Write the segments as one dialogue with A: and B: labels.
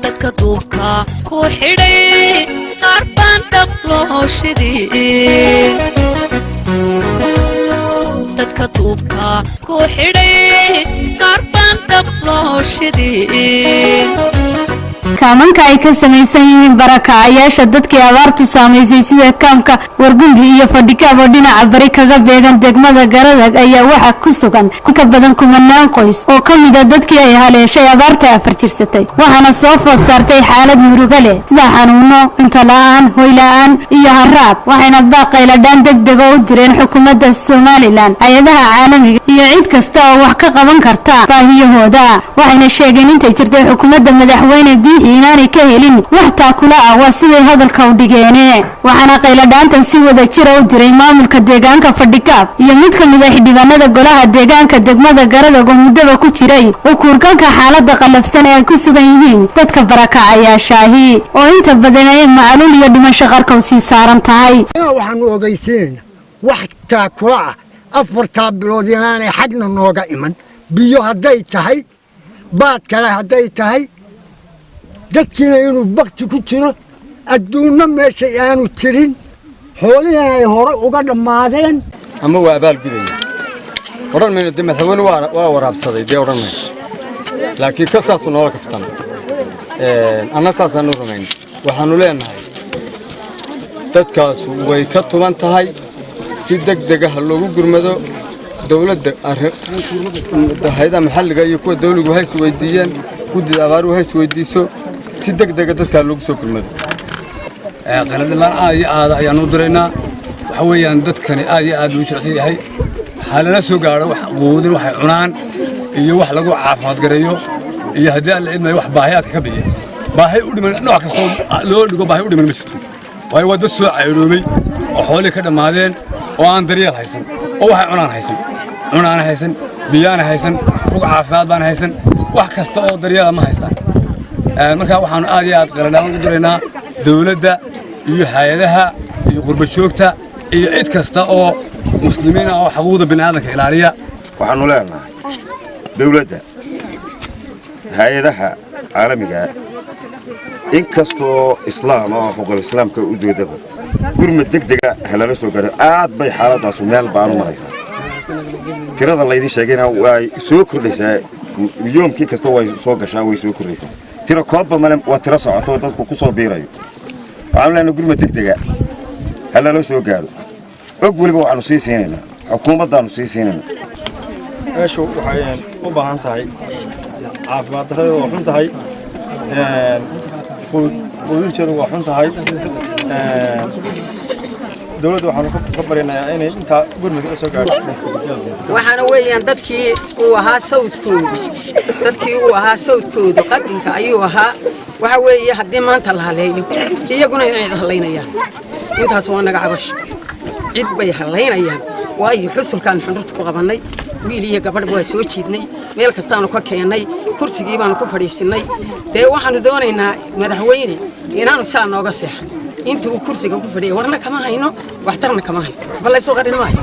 A: Dadka duubka ku xidhay qaar baan dhab loo shidin. Dadka duubka ku xidhay qaar baan dhab loo shidin.
B: Kaamanka ay ka samaysan yihiin barakacayaasha dadkii abaartu saamaysay, sida kaamka Wargumbi iyo Fadhikaab oo dhinaca bari kaga beegan degmada Garadag, ayaa waxaa ku sugan ka badan kumanaan qoys oo ka mida dadkii ay haleeshay abaarta 4 jirsatay. Waxaana soo food saartay xaalad murugo leh, sida xanuuno, cunto la'aan, hoy la'aan iyo haraad. Waxayna baaq qayladhaan deg dega u direen xukuumadda Somaliland, hay-adaha caalamiga iyo cid kasta oo wax ka qaban karta baahiyahooda. Waxayna sheegeen intay jirtay xukuumadda madaxweyne Biixi inaanay ka helin wax taakula ah, waa siday hadalka u dhigeene. Waxaana qayladhaantan si wada jira u diray maamulka deegaanka Fadhikaab iyo mid ka mid a xildhibaanada golaha deegaanka degmada Garadag oo muddaba ku jiray u kuurgalka xaalada qallafsan ee ay ku sugan yihiin dadka barakacayaashaahi, oo inta badan ay macaluul iyo dhimasho qarka u sii saaran tahay.
C: Waxaanu ogeysiinaynaa wax taakula ah 4-taa bilood inaanay xagna nooga iman, biyo hadday tahay, baad kale hadday tahay, dadkiina inuu bakti ku jiro, adduunno meeshay aanu jirin, xoolihii ay hore uga dhammaadeen.
D: Ama waa abaalgudaya odhan mayno, dee madaxweyne waa waraabsaday dee odhan mayno, laakiin ka saasuu noola kaftan, anna saasaanu rumayn. Waxaannu leenahay dadkaasu way ka tuban tahay, si deg dega ha loogu gurmado. Dowladda, hay-adaha maxalliga iyo kuwa dawligu hays weydiiyeen, guddida abaaruhu hays weydiiso, si deg dega dadkaa loogu soo gurmado.
E: Qaladhilaan aad iyo aada ayaanu u diraynaa. Waxa weeyaan dadkani aad iyo aad buu u jilicsan yahay. Waxaa lala soo gaadho wax quudin, waxay cunaan iyo wax lagu caafimaad gareeyo, iyo haddii Alla idmayo wax baahiyaadka ka bixiya. Baahi u dhiman nooc kastoo loo dhigo, baahi u dhiman ma jirto, waayo waa dad soo cayroobay oo xoolihii ka dhammaadeen oo aan daryeel haysan, oo waxay cunaan haysan, cunaana haysan, biyaana haysan, rug caafimaad baan haysan, wax kasta oo daryeela ma haystaan. Marka waxaanu aad iyo aad qaladhaan ugu diraynaa dawladda iyo hay-adaha iyo qurba joogta iyo cid kasta oo muslimiin ah oo xuquuqda bini'aadamka ilaaliya.
F: Waxaanu leenahay dawladda, hay-adaha caalamigaa, in kastoo islaam oo xuquuqul islaamka u doodaba, gurmad degdega halala soo gaadho. Aad bay xaaladaasu meel baanu maraysaa. Tirada laydin sheegayna way soo kordhaysaa, yoomkii kasta way soo gashaa, way soo kordhaysaa. Tiro koobba male, waa tiro socoto oo dadku ku soo biirayo. Waxaanu leenahay gurmad degdega halala soo gaadho. Og weliba waxaanu sii siinaynaa xukuumaddaanu sii siinaynaa.
G: Meeshu waxay u baahan tahay, caafimaad darradeedu waa xun tahay, quudinteedu waa xun tahay. Dowladda waxaanu ka barinayaa inay intaa gurmadka la soo gaadho.
H: Waxaana weeyaan dadkii uu ahaa sawdkoodu, dadkii uu ahaa sawdkoodu qadinka ayuu ahaa. Waxa weeye haddii maanta la haleeyo, iyaguna inay cid halaynayaan. Intaas waa naga cabasho, cid bay halaynayaan, waayo xusulkaan xundhurta ku qabannay, wiil iyo gabadhba waa soo jiidnay, meel kastaanu ka keennay, kursigii baanu ku fadhiisinnay. Dee waxaanu doonaynaa madaxweyne inaanu saa nooga seexan inta uu kursiga ku fadhiyay. Warna kama hayno, waxtarna kama hayno, waxba laysoo qarin maayo.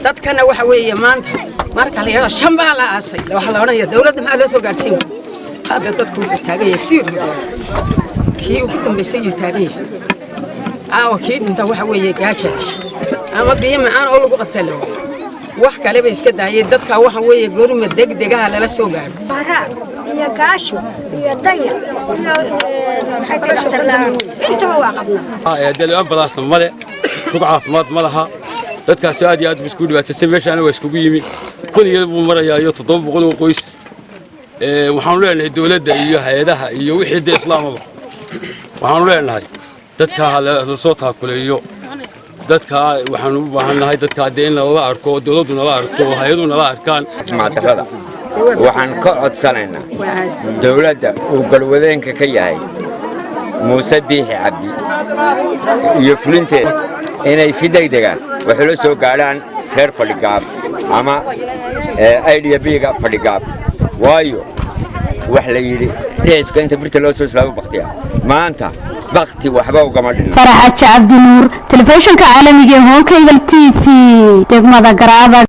H: Dadkana waxa weeye maanta marka la yidhahdo shan baa la aasay, waxaa la odhanaya dowladda maxaa loo soo gaadhsiin waayey? Hadda dadku wuxuu taagan yahay siirhoos kii ugu dambaysay yuu taagan yahay. Aawa kii dhinta waxa weeye gaajaa dishay ama biyo macaan oo lagu qabtaa la waayey, wax kaleba iska daayay. Dadka waxa weeye gorma degdegaha lala soo gaadho.
I: Haraad iyo gaasho iyo dayac iyo maxay tahay dhakhtar la'aan, intaba waa qabnaa.
J: Dee ambalaasna male, rug caafimaad ma laha. Dadkaasi aad iyo aad buu iskugu dhibaataysay. Meeshaana waa iskugu yimi 1,700 buu marayaa oo qoys. Waxaanu leenahay dowladda iyo hay-adaha iyo wixii dee islaamaba, waxaanu leenahay dadka ha la soo taakuleeyo. Dadka waxaanu u baahannahay dadka dee in nalala arko, dowladdu nala arko, hay-aduhu nala arkaan.
K: Caafimaad waxaan ka codsanaynaa dowladda uu galwadeenka ka yahay Muuse Biixi Cabdi iyo fulinteeda inay si degdega wax ula soo gaadhaan reer Fadhigaab ama IDP-ga Fadhigaab, waayo wax la yidhi dhiciska inta birta loo soo islaamo baktiya, maanta bakti waxba ugama dhinna.
B: Faraxaji Cabdinuur, telefishinka caalamiga ee Horn Cable TV, degmada Garaada.